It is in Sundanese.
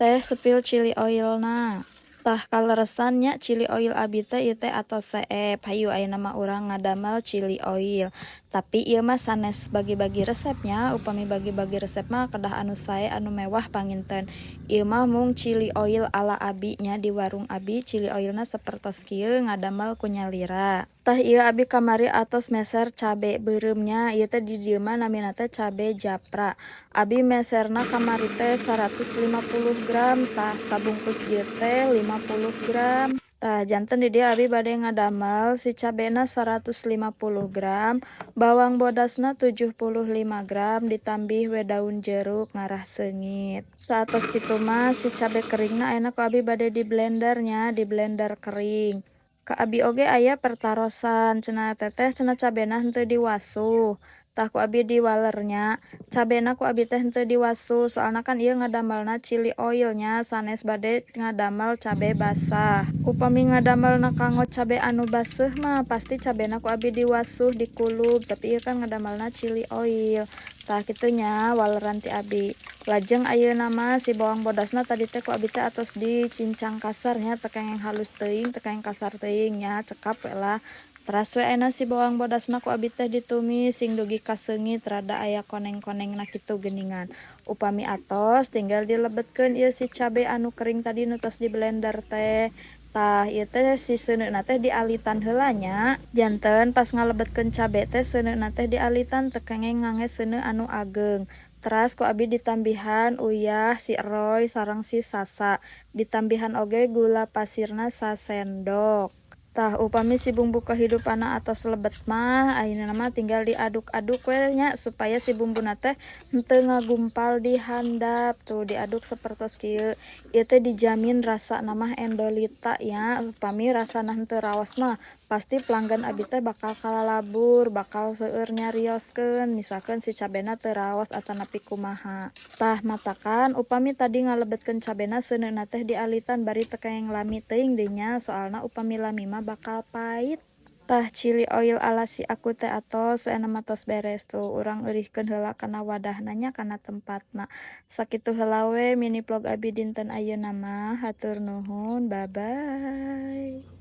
Teh spill chili oilna. Tah, kaleresan nya chili oil abi teh ieu teh atos seep. Hayu, ayeuna mah urang ngadamel chili oil. Tapi ieu mah sanes bagi-bagi resepnya. Upami bagi-bagi resep mah kedah anu sae, anu mewah panginten. Ieu mah mung chili oil ala abi nya, di warung abi chili oilna sapertos kieu, ngadamel ku nyalira. Tah, ieu abi kamari atos meser cabe beureum nya. Ieu teh di dieu mah namina teh cabe japra. Abi meserna kamari teh 150 gram. Tah, sabungkus ieu teh 50 gram. Tah, janten di dieu abi bade ngadamel si cabena 150 gram, bawang bodasna 75 gram, ditambih we daun jeruk ngarah seungit. Saatos kitu mah si cabe keringna ayeuna ku abi bade di blender nya, di blender kering. Ka abi oge aya pertarosan, cenah, "Teteh," cenah, "cabena henteu diwasuh." Tah, ku abi diwaler nya. Cabena ku abi teh henteu diwasuh, soalna kan ieu ngadamelna chili oil nya, sanes bade ngadamel cabe basah. Upami ngadamelna kanggo cabe anu baseuh mah pasti cabena ku abi diwasuh, dikulub, tapi ieu kan ngadamelna chili oil. Tah, kitu nya waleran ti abi. Lajeng ayeuna mah si bawang bodasna tadi teh ku abi teh atos dicincang kasar nya, teu kenging halus teuing, teu kenging kasar teuing nya, cekap we lah. Teras we ayeuna si bawang bodasna ku abi teh ditumis sing dugi ka seungit, rada aya koneng-konengna kitu geuningan. Upami atos, tinggal dilebetkeun ieu si cabe anu kering tadi nu tos di blender teh. Tah, ieu teh si seuneuna teh dialitan heula nya. Janten pas ngalebetkeun cabe teh seuneuna teh dialitan, teu kenging ngangge seuneu anu ageng. Teras ku abi ditambihan uyah, si roy sareng si sasa. Ditambihan oge gula pasirna sasendok. Tah, upami si bumbu kehidupanna atos lebet mah ayeuna mah tinggal diaduk-aduk we nya, supaya si bumbuna teh henteu ngagumpal di handap. Tuh, diaduk sapertos kieu. Ieu teh dijamin rasana mah endolita ya. Upami rasana henteu raos mah pasti pelanggan abi teh bakal kalalabur, bakal seueur nyarioskeun, misalkan si cabena teu raos atanapi kumaha. Tah, matakan upami tadi ngalebetkeun cabena seuneuna teh dialitan bari teu kenging lami teuing deui nya, soalna upami lami mah bakal pait. Tah, chili oil ala si aku teh atos we mah, tos beres. Tuh, urang eurihkeun heula kana wadahna nya, kana tempatna. Sakitu heula we mini vlog abi dinten ayeuna mah. Hatur nuhun, bye bye.